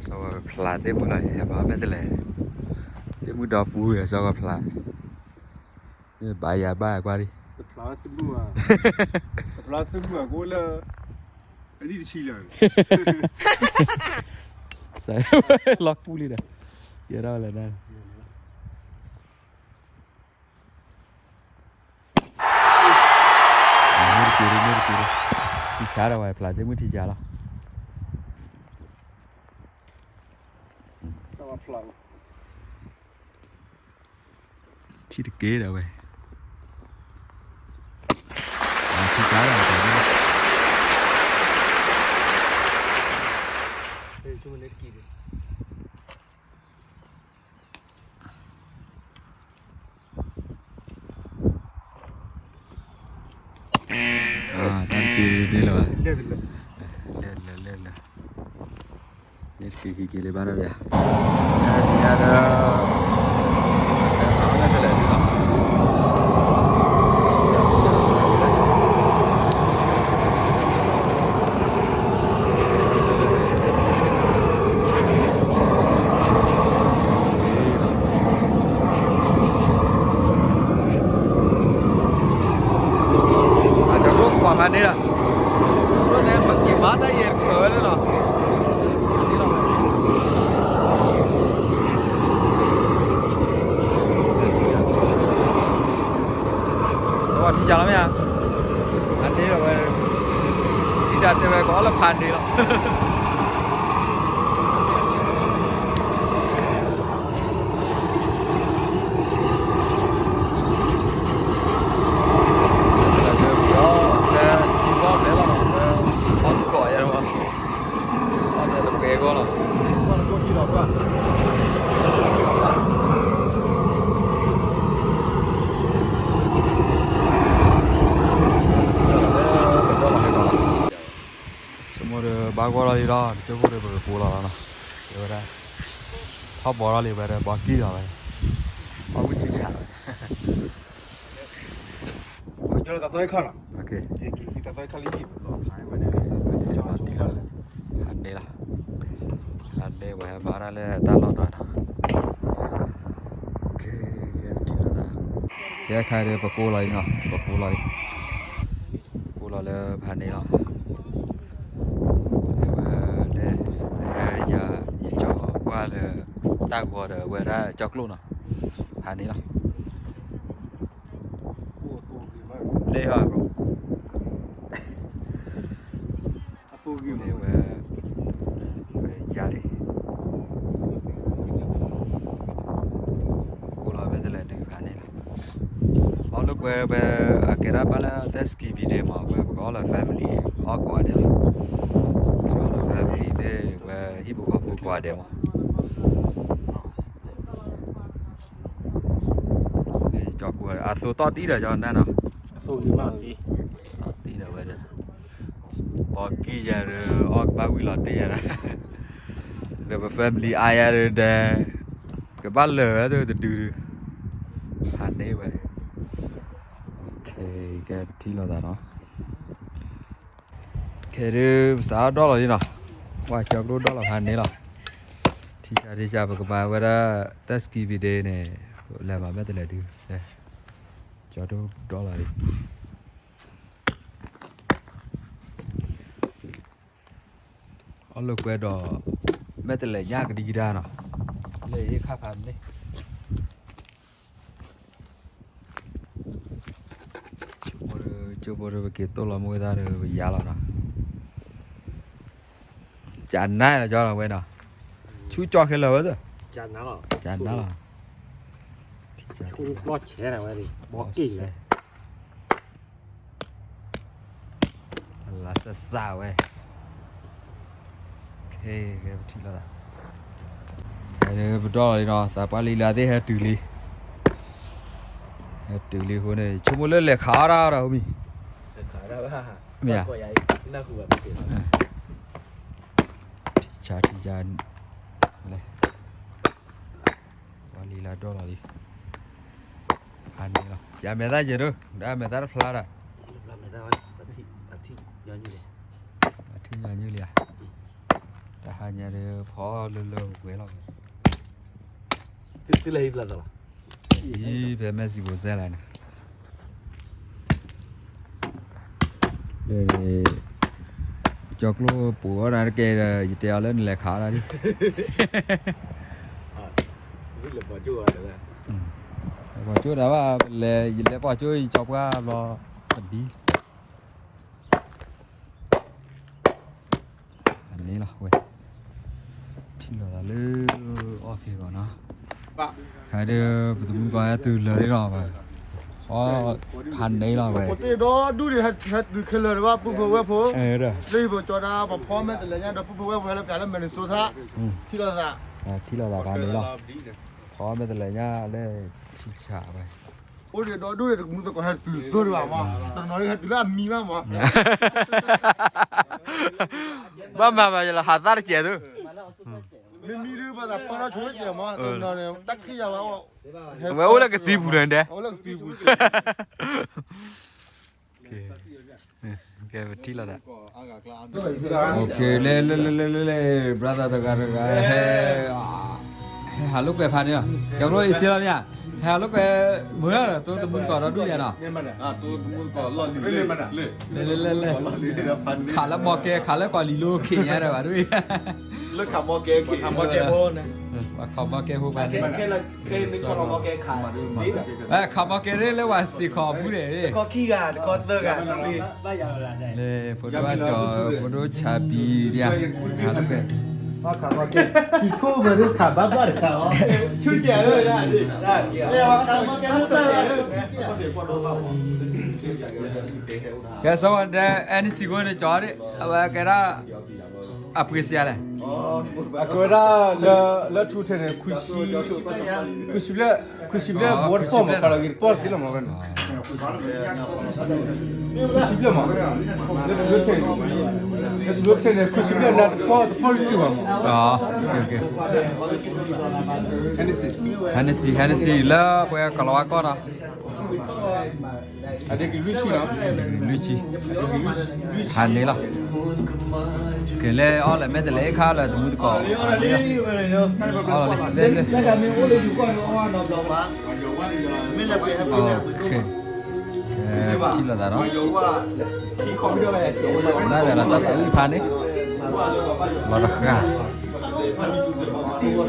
စီၤဖျးသ့ၣ်မုၣ်လီၤ ဟဲဘၣ်မဲာ်တလဲၤ, သ့ၣ်မုၣ်ဒီပူၤ စီၤဖျး, ဘၣ်ယၤဘၣ်ယၤကွၢ်လံ, တဖျါသ့ၣ်မုၣ်ဘၣ်, တဖျါသ့ၣ်မုၣ်ဘၣ်ကအိၣ်လၢ အနံၣ်တဆံလၢာ်, လီၤကူလံဒီး, ယဲဒၣ်လဲၤဒၣ် မ့ၢ်တက့ၤဒံး မ့ၢ်တက့ၤဒံး, ထံဆါဒီးဝဲဖျါသ့ၣ်မုၣ်ထံဆါလီၤ, ထံတက့ၤဒီးဝဲ, ထံဆါဒီးဖျါသ့ၣ်မုၣ် တၢ်တက့ၤဒ်လီၤ, လဲၤလဲၤလဲၤလဲၤ, န့ၣ်တက့ၤဟံးက့ၤလၢၤဘၣ်ဒီးယၤ, ယၤဒီး အကၠီၤကျိၣ်ကွၢ်ဖးန့ၣ်လီၤ, ကျိၣ်န့ၣ် ပက့ၤမၤတၢ်ယဲၢ်တဖျၢၣ်ဝဲသ့ၣ်လီၤ, လီၤ, ထံယၤလီၤမ့ၢ်ဧါ, ဖးန့ၣ်လီၤဝဲ, ဒ်တၢ်တဲဝဲကအီၣ်လၢဖးန့ၣ်လီၤ. ဆိကမိၣ်ဒီးဘၣ်ဂီၢ်လီၤလံလီၤ, ဆိကမိၣ်ဒီးပကကိးလီၤလီၤနီၤ, တဲဝဲဒၣ်, ထီၣ်ဘီထီၣ်လံဝဲဒီး ဘီကံၢ်လီၤဝဲ, ဘီဝံၣ်ဆံးဆးဝဲ, တၢ်သီခါလံ, ဖးန့ၣ်လီၤ, ဖးန့ၣ်ဝဲဟဲမၤတၢ်လၢတၢ်လီၢ်တၢ်နီၤ, ကဲထံၣ်လိာ်သး, ကဲခါဒီးပကိးလီၤအံၤနီၤ, ပကိးလီၤအံၤ, ပကိးလီၤလၢဖးန့ၣ်လီၤ. ဝဲလဲၣ်, ယကၠီၤကွၢ်လၢ တၢ်ဂီၤဒီးဝဲဒၣ်ကၠီၤကျိၣ်နီၤ, ဖးန့ၣ်လီၤ. လဲၣ်, ဝဲ ဝဲယၤလံ, ကိးလီၤဝဲတလဲၤဒုးဖးန့ၣ်လီၤ. အီၣ်လၢကွဲဝဲ အကဲဒၣ်ဘၣ်လၢ Thanksgiving Day မး, ဝဲပကအီၣ်လၢ family အီၣ်ကိးဂၤဒဲးလီၤ. ပကအီၣ်လၢ family သ့ၣ် ဝဲဟံၣ်ဖိဃီဖိကိးဂၤဒဲးမး. ကၠီၤပူၤ အသိးတီၢ်တံၢ်ဒီးကၠီၤနၢ်နီၤ, တီၢ်တံၢ်ဒီးဝဲဒီး ပီၤကံၢ်ယၤဒီး အီၣ်ကဘၣ်ဝံၤလီၤတ့ၢ်ယၤဒီး ဒီးပ family အါယၤဒီး ကဘၣ်လၢာ်ဝဲသ့ၣ်တဒုဒု ဖးန့ၣ်ဝဲ, ကဲပထံၣ်လိာ်သးနီၤ. ခဲဒုး ပစးထီၣ်ဒီလီၤလံနီၤ, ပှၤကၠီၤကျိၣ်ဒီလီၤဖးန့ၣ်လီၤ. ထံဆါထံဆါ ပကမၤဝဲဒၣ် Thanksgiving Day န့ၣ် ပလဲၤမၤမဲာ်တလဲၤဒုး, ကၠီၤဒိၣ်ဒီလီၤလံ. အီၣ်လၢကွဲဒီး မဲာ်တလဲၤညါကဒံကဒါနီၤ, လၢအ့ၣ်ခါဖးန့ၣ် ကၠိဖိဒီး ပက့ၤသိၣ်လီၤမ့ၢ်ဝဲသးဒီး ပယါလီၤနီၤ. ကနါလီၤကၠီလီၤဝဲနီၤ, ဆူကၠီခဲလၢာ်ဝဲသ့ၣ်, ကနါလီၤ, ဆဲဝဲ, လါစစဝဲ, ပထံၣ်လိာ်သး, ပဒီလီၤလံနီၤ, သးပှၢ်လံလၢသ့ၣ်ဟဲတုၤလံ, ဟဲတုၤလံအဃိန့ၣ် ဆိကမိၣ်လၢလဲၤခးအီၣ်တၢ်ဒီး ဟိမံၤ, မ့ၢ်ဧါ, ထံဆါထံဆါ, လဲၤ ပှၤလံလၢဒီလီၤလံ, ဖးန့ၣ်လီၤ, ယမဲာ်သၣ်ယဲၢ်ဒိၣ်, ဒၣ်မဲာ်သၣ်တဖျါဒီး, အထံၣ်ညီနုၢ်လံဧါ, တၢ် ဟါညါဒီးဖီလၢလၢပှဲၤလီၤ, သုလၢဟံၣ်ဖျါသးလီၤ, ဟံၣ်ဖဲ Mexico စဲလၢန့ၣ်, ကၠီကျိပိာ်အီၣ်တၢ်တကဲဒီး ယတဲအီၤလၢနလဲၤခးအီၣ်တၢ်ဒ်, ပှၤကၠိတၢ်ဘၣ်, ပလဲၤ ယလဲၤပှၤကၠိယကၠီပှၢ်ဘျီ, တဒ် အန့ၣ်လီၤဝဲ, ထံၣ်လိာ်သးလၢအီၣ်က့ၤဂီၤနီၤ, ခါဒီး ပတမူကီၢ်ဟဲတုၤလၢာ်လီၤဝဲ, အီ ဖးန့ၣ်လီၤဝဲ, ပတဲဒီဒူၣ်န့ၣ် ဟဲတုၤခဲလၢာ်ဒီးဘၣ် ပုၢ်ဖိဝဲၢ်ဖိ, လၢယပကၠီဒၣ် ပဖီမဲာ်တလဲညါဒီး ပုၢ်ဖိဝဲၢ်ဖိဟဲလၢပျၢၤလၢ Minnesota, ထံၣ်လိာ်သး, ထံၣ်လိာ်သးဖးန့ၣ်လီၤ, ဖီမဲာ်တလဲညါလၢထံဆးဝဲ အိၣ်ဒီးဒီဒူၣ်န့ၣ် တမူသကိးဟဲတုၤစိၤဒံးဘၣ်မး, တနီၤဟဲတုၤလၢအမံဘၣ်မး, ဘၣ်မၤဘၣ်ယလီၤ ဟးသၣ်တစဲးသု, မ့မံဒ်ပှၤသးပှၢ်ထီၣ်ဆိဝဲစဲးမး, တနီၤန့ၣ် တၢ်ခံယၤဝဲ, အဝဲအိၣ်လၢကသံပူၤန့ၣ်ဒဲး, အိၣ်လၢကသံပူၤ ကဲ ပထံၣ်လိာ်သး, လဲၤ လဲၤ လဲၤ လဲၤ လဲၤ brother တဂၤတဂၤ ဟဲ ဟဲဟးလိာ်ကွဲဖးန့ၣ်လီၤ, ကၠီကျိအ့စ့လီၤမ့ၢ်ဧါ, ဟဲဟးလိာ်ကွဲ မုာ်လီၤ တိတမူသကိးဒီဒူၣ်ယါနီၤ, လဲၤ လဲၤ လဲၤ လဲၤ ခးလၢမီကဲ ခးလၢကီၢ်လံၤလိခ့ညါဒီးဘၣ်ဒ်, လၢခးမီကဲ ခးမီကဲဖိ, ပှၤခးမီကဲဖိဘၣ်န့ၣ် ခးမီကဲရ့လၢပှၤစ့ၢ်ကီးအပူၤန့ၣ်, လၢဖိဒိၣ်ဘၣ်ကၠီၤ ဖိဒိၣ်ဆါဘံဒၣ်, ခးမီကဲ, တံၤခိၣ်ဝဲဒၣ်ခးဘၣ်ဘၣ်တခါအီၤ, ခးမီကဲလၢတၢ် ကဲ စီၤဝဲဒဲ အဲန့ၣ်စံးကိန့ၣ် ကၠီဒၣ် အဝဲကဲဒၣ် အပှ့ၤစံးလဲၣ်, အကဲဝဲဒၣ် လၢထူထဲန့ၣ် ခွံဆံဘျဲၣ်, ခွံဆံဘျဲၣ်ဘိတပီၢ်မး ပှၤလီၤဂ့ၤတပီၢ်တသ့လီၤမးဝဲန့ၣ်, ခွံဆံဘျဲၣ်မး, လၢတဘျီထဲန့ၣ်, လၢတဘျီထဲန့ၣ် ခွံဆံဘျဲၣ်နၤတပီၢ်တပီၢ်တတုၤဘၣ်မး, ဟဲန့ၣ်စံး ဟဲန့ၣ်စံး ဟဲန့ၣ်စံး လၢပှဲၤကလီၤဝါကီၢ်ဒီး အဒ့ကလွံၢ်ဆံလီၤ, လွံၢ်ဆံ, ဟးန့ၣ်လီၤ, ကလဲၤအီၣ်လၢမဲာ်တလဲၤအခါလၢတမူသကိး, အီၣ်လီၤလံ, လဲၤလဲၤ, ထံၣ်လိာ်သးဒီး, နဝဲလီၤတၢ်သးဝံၣ်ဖးန့ၣ်, လီၤတဃၣ်